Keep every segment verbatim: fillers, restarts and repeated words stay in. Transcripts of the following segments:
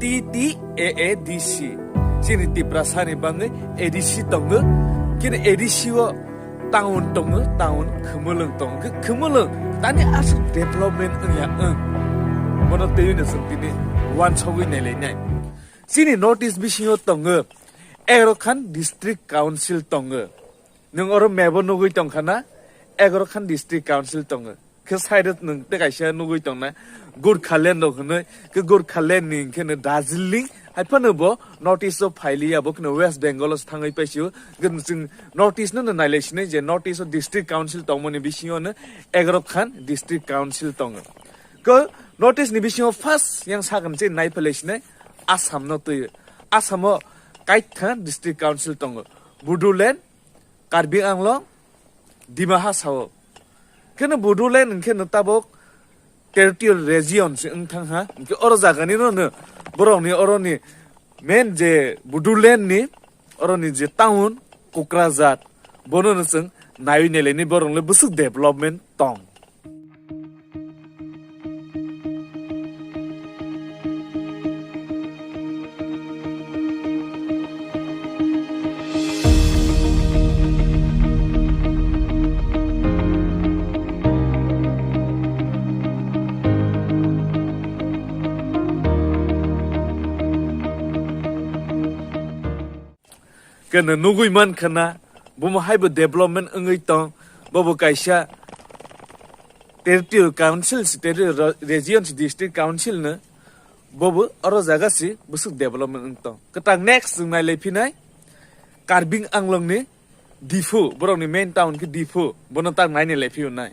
T T A A D C. Chini Tiprasa ni bangwi A D C tongo. Kini A D C o town tongo, town Khumulwng tongo. Khe Khumulwng tani aswk development wngya wng. Bono twiwi no chwng tini wansogwi nailainai. Chini North East bisingo tongo egaroh khan district council tongo. Nwng oro map o nugwi tongkha na, egaroh khan district council tongo. Khe side o nwng tei kaisa nugwi tongna Gorkhaland rok hinwi, khe Gorkhaland ni hwnkhe no Darjeeling, hai phano bo North East o phailiya, bo kheno West Bengal o se thangwi paisio. Khe chwng North East no no nailai sinai je North East o district council tongmani bisingo no egaroh khan district council tongo. Khe North East ni bisingo first yang sakani se nai phailai sinai Assam no twi. Assam o kaitha district council tongo. Bodoland, Karbi Anglong, Dima Hasao. Kheno Bodoland hwnkhe no tabok territorial region se wng thang ha. Hwnkhe oro jaga ni no no borok ni oro ni main je Bodoland ni oro ni je town Kokrajhar, bono no chwng naiwi nailai ni borok le bwswk development tong. Khe no nugwi mankha na, bomo haibo development wngwi tong, bobo kaisa territorial council si, territorial region si, district council no, bobo oro jaga si bwswk development wng tong. Kwtal next chwng nailai phinai Karbi Anglong ni Diphu, borok ni main town khe Diphu, bono tak naini lai phio nai.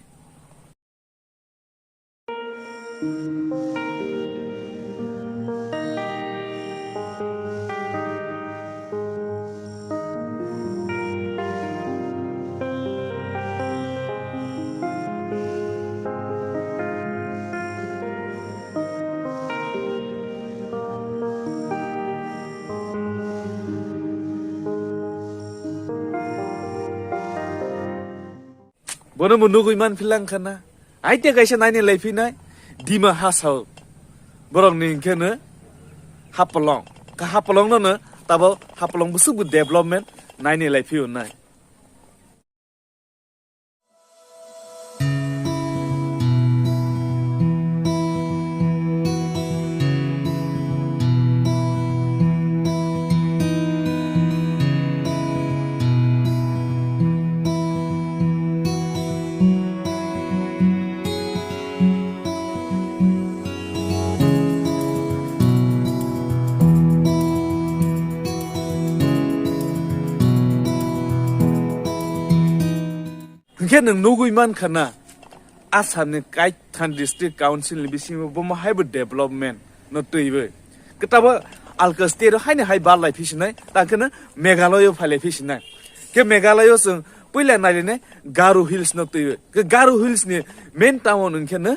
Bono bo nugwi man philang khana. Aite kaisa naini lai phinai Dima Hasao. Borok ni hwnkhe no Hapolong. Ka Hapolong no no tabo Hapolong bwswk bo development naini lai phio nai. Hwnkhe nwng nugwi mankha na, Assam ni kaithan district council ni bisingo bomo haibo development no twiwi. Kwtabo alka state o haino hai barlai phisinai, ta kheno Meghalaya o phailai phisinai. Khe Meghalaya o chwng puila nailainai Garo Hills no twiwi. Khe Garo Hills ni main town wngkhe no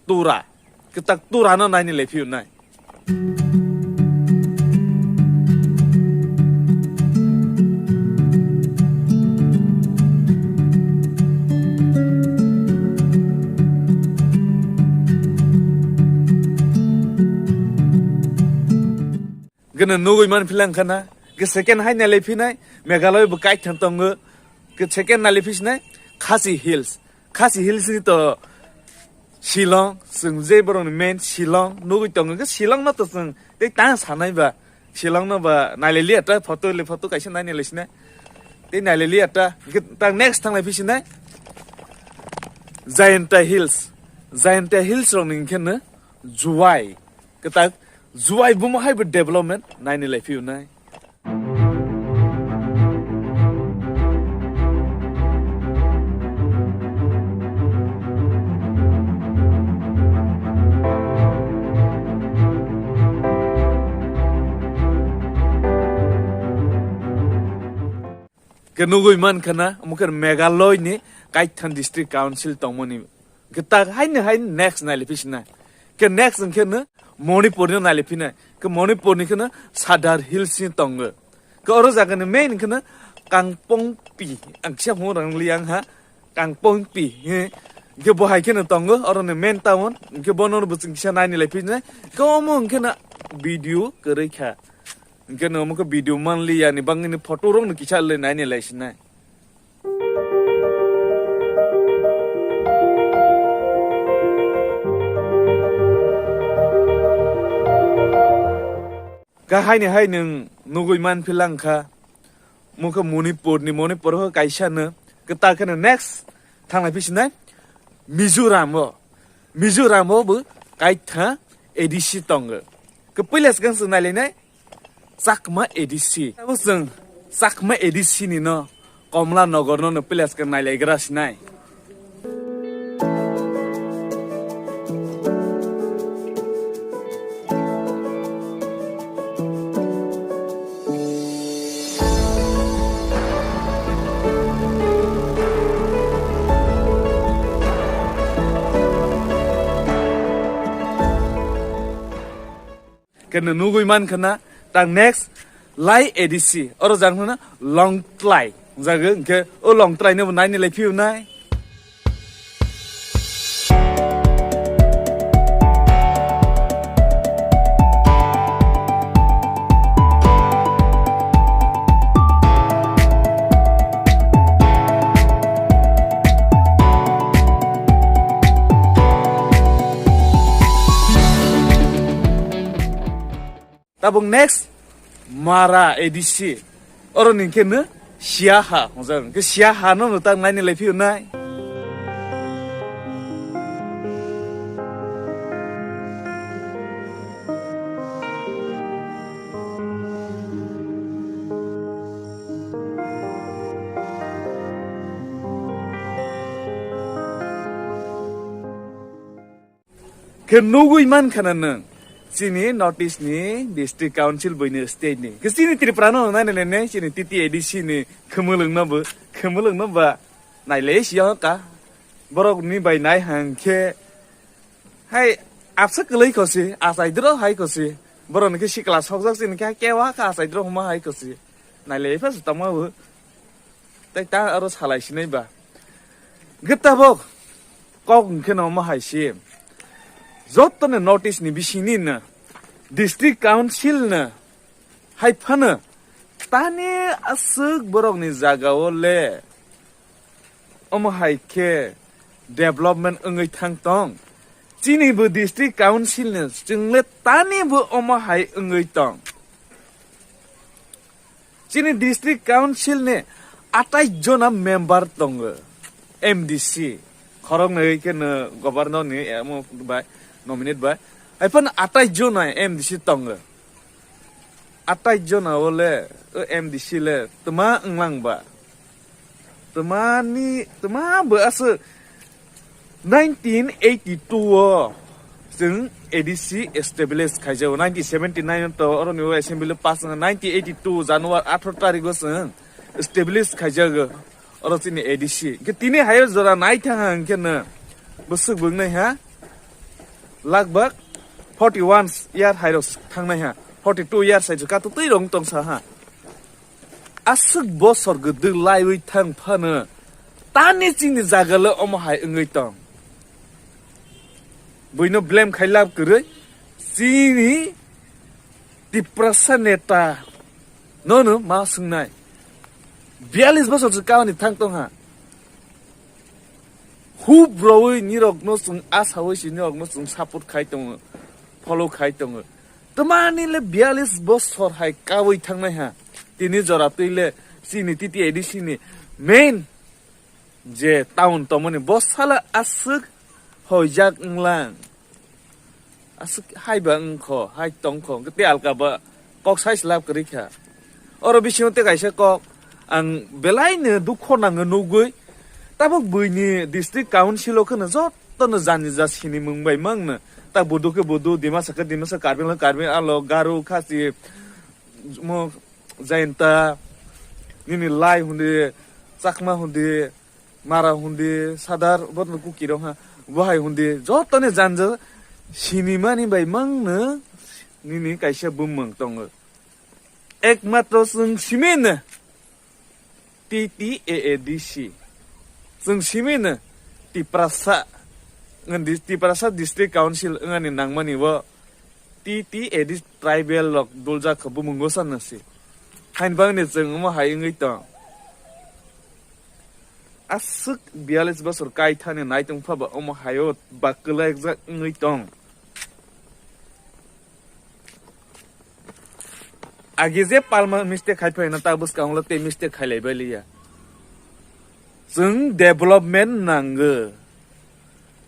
Tura. Kwtak Tura no naini lai phio nai. Gana nugwi man philang khana. Ke second hai nai lai phinai. Meghalaya bo kaithan tongo. Ke second nai lai phinai. Khasi Hills. Khasi Hills ni to Shillong, chwng je borok ni main Shillong nugwi tongo, hwnkhe Shillong no to chwng tei tang sanai ba, Shillong no ba nailai liya ta, photo le photo kaisa naini lai sinai, tei nailai liya ta, hwnkhe ta next thang lai phi sinai Jayanta Hills, Jayanta Hills rok ni hwnkhe no Jowai, kwtak Jowai bomo hai bo development naini lai phi nai. Ke nugwi man khana, omo khe Meghalaya ni kaithan district council tongmani. Ke tak haino hai next nai le phi sinai. Ke next wngkhe no Manipur no nai le phinai. Ke Manipur ni kheno Sadar Hills ni tongo. Ke oro jaga ni main kheno Kangpokpi. Ang kisa hung rang li ang ha. Kangpokpi. He. Ke bo hai kheno tongo. Oro ni main town. Ke bono bo chwng kisa nai ni le phinai. Ke omo wngkhe no Video kwrwi kha. Hwnkhe no omo khe video manliya ni bangwi ni photo rok no kisa le nai ni lai sinai. Kahai ni hai nwng nugwi man philang kha. Mokhe Manipur ni, Manipur ho kaisa no, kwtal khe no next thanglai phi sinai Mizoram o. Mizoram o bo kaitha A D C tongo. Khe puila swkang chwng nailainai Chakma A D C. Abo chwng Chakma A D C ni no Komla Nagar no, no puila swkang nailaigra sinai. Khe no nugwi man khana, tang next Lai A D C, oro jang khana Longtlai. Jagwi hwnkhe o Longtlai no bo naini lai phiyo nai. Tabuk next Mara A D C. Oro ni khe no Siaha, hwnjak hwnkhe Siaha no no tak naini lai phiyo nai. Khe nugwi man khana nwng chini North East ni District Council buini state ni. Khe chini Tripura no nai nai nai chini T T A D C ni khumulwng no bo, khumulwng no ba nailai si ka. Borok ni bai nai hang khe hai apsa kwlwi khosi, achai dro hai khosi. Borok ni khe sikla sokjak chini khe kewa kha achai dro huma hai khosi. Nailai pha tongma bo. Tei ta aro salai sinai ba. Gita bo kok hwnkhe no omo hai si. Joto ni North East ni bisingni no District Council no hai phano tani aswk borok ni jaga o le omo hai khe development wngwi thang tong. Chini bo District Council ni chwng le tani bo omo hai wngwi tong. Chini District Council ni atai jona member tongo, M D C. Khorok nai khe no governor ni amo bai, nominate bai. Hai phano atai jona M D C tongo. Atai jona o le, o M D C le, tma wnglang ba? Tma ni, tma bo aswk nineteen eighty-two o chwng A D C establish khaijago. Nineteen seventy-nine to oro ni assembly pass wngkha. Nineteen eighty-two January atharo tarikh o chwng establish khaijago. Oro chini A D C. Hwnkhe tini hayo jora nai thang ha hwnkhe no bwswk bo wngnai ha. Lagbak forty-one year hairok thangnai ha. Forty-two years hai kato twi rong tong sa ha. Aswk bosor gwdwk laiwi thang phano tani chini jaga le omo hai wngwi tong. Buino blame khai lab kwrwi chini Tiprasa neta nono ma swngnai. Bialis bosor se kauni thang tong ha. Hub roi nirok no chwng asawi si nirok no chwng support khai tongo, follow khai tongo. Twmani le bialis bosor hai kawi thangnai ha. Tini jora twi le chini T T A D C ni main je town tongmani bo sala aswk hoijak wnglang. Aswk hai ba wngkho, hai tongkho, hwnkhe tei alka ba kok sai slap kwrwi kha. Oro bisingo tei kaisa kok ang belai no dukho nango nugwi. Tabuk buini district council o kheno joto no jani ja sini mung bai mangno. Ta bodo khe bodo, Dimasa khe Dimasa, Karbi Anglong Karbi Anglong, Garo, Khasi, mo Jainta, nini Lai hundi, Chakma hundi, Mara hundi, Sadar, botno Kuki rok ha, Wahai hundi, joto ni janja sinimani bai mangno nini kaisa bumung tongo. Ekmatro chwng simino T T A A D C. Chwng simino Tiprasa, Tiprasa District Council wngani nangmani bo T T A D tribal rok duljak kha bumungo sanna se. Hain bangni chwng omo hai wngwi tong. Aswk biyalish bosor kai thani naitung phaba omo haio ba kwlai jak wngwi tong. Agi je palma mistake khai phaina ta bwskang ulo tei mistake khai lai bai liya. Chwng development nango.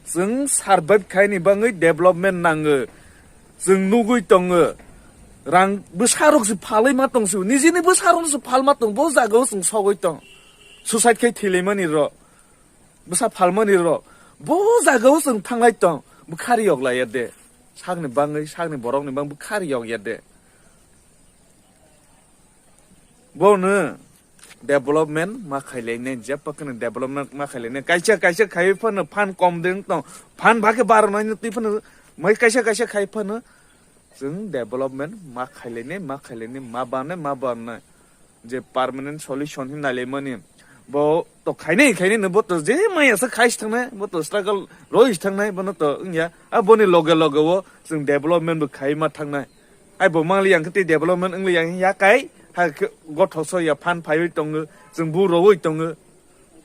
Chwng survive khaini bangwi development nango. Chwng nugwi tongo. Rang bwsarok se phalwi ma tong se. Nijini bwsarok se phalma tong. Bo jagao chwng sogwi tong. Suicide khai thwilaimani ro. Bwsa phalmani ro. Bo jagao chwng thanglai tong. Bwkha riyok laiya de. Sakni bangwi, sakni borokni bang bwkha riyok ya de. Bono development ma khailainai, jepakno development ma khailainai. Kaisa, kaisa khaiwi phano phan kom de wng tong. Phan bhakhe baro nai twi phano mai kaisa, kaisa khai phano chwng development ma khailainai, ma khailainai, ma banai, ma banai. Je permanent solution hin nailaimani. Bo to khainai, khainai no bo to je maya sa khai thangnai, bo to struggle roi thangnai, bono to wngya. A boni loge loge o chwng development bo khai ma thangnai. Ai bo mangli yang khe tei development wngli yang ya kai, ha khe gothok so ya phan phaiwi tongo, chwng bu rowoi tongo.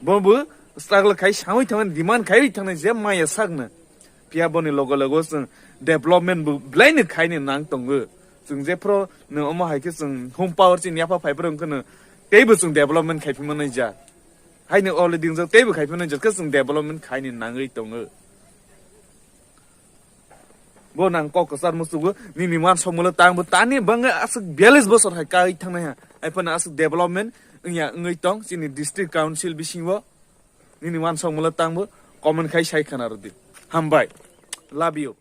Bo bo struggle khai sawi thangnai, demand khai thangnai je maya sakna. Phiya boni logo logo chwng development bo belai ni khaini nang tongo. Chwng jephro no omo hai khe chwng home power chini yapha phai phro wngkhe no teibo chwng development khai phima nai ja. Haino already wngjak teibo khai phima nai ja khe chwng development khaini nangwi tongo. Bo nang kok kwchar musugo nini wansok mulo tang bo tani bangwi aswk biyalish bosor hai kai thangnai ha. Ai phano aswk development wngya wngwi tong chini district council bisingo. Nini wansok mulo tang bo comment khai sai khana rwdi. Hambai. Love you.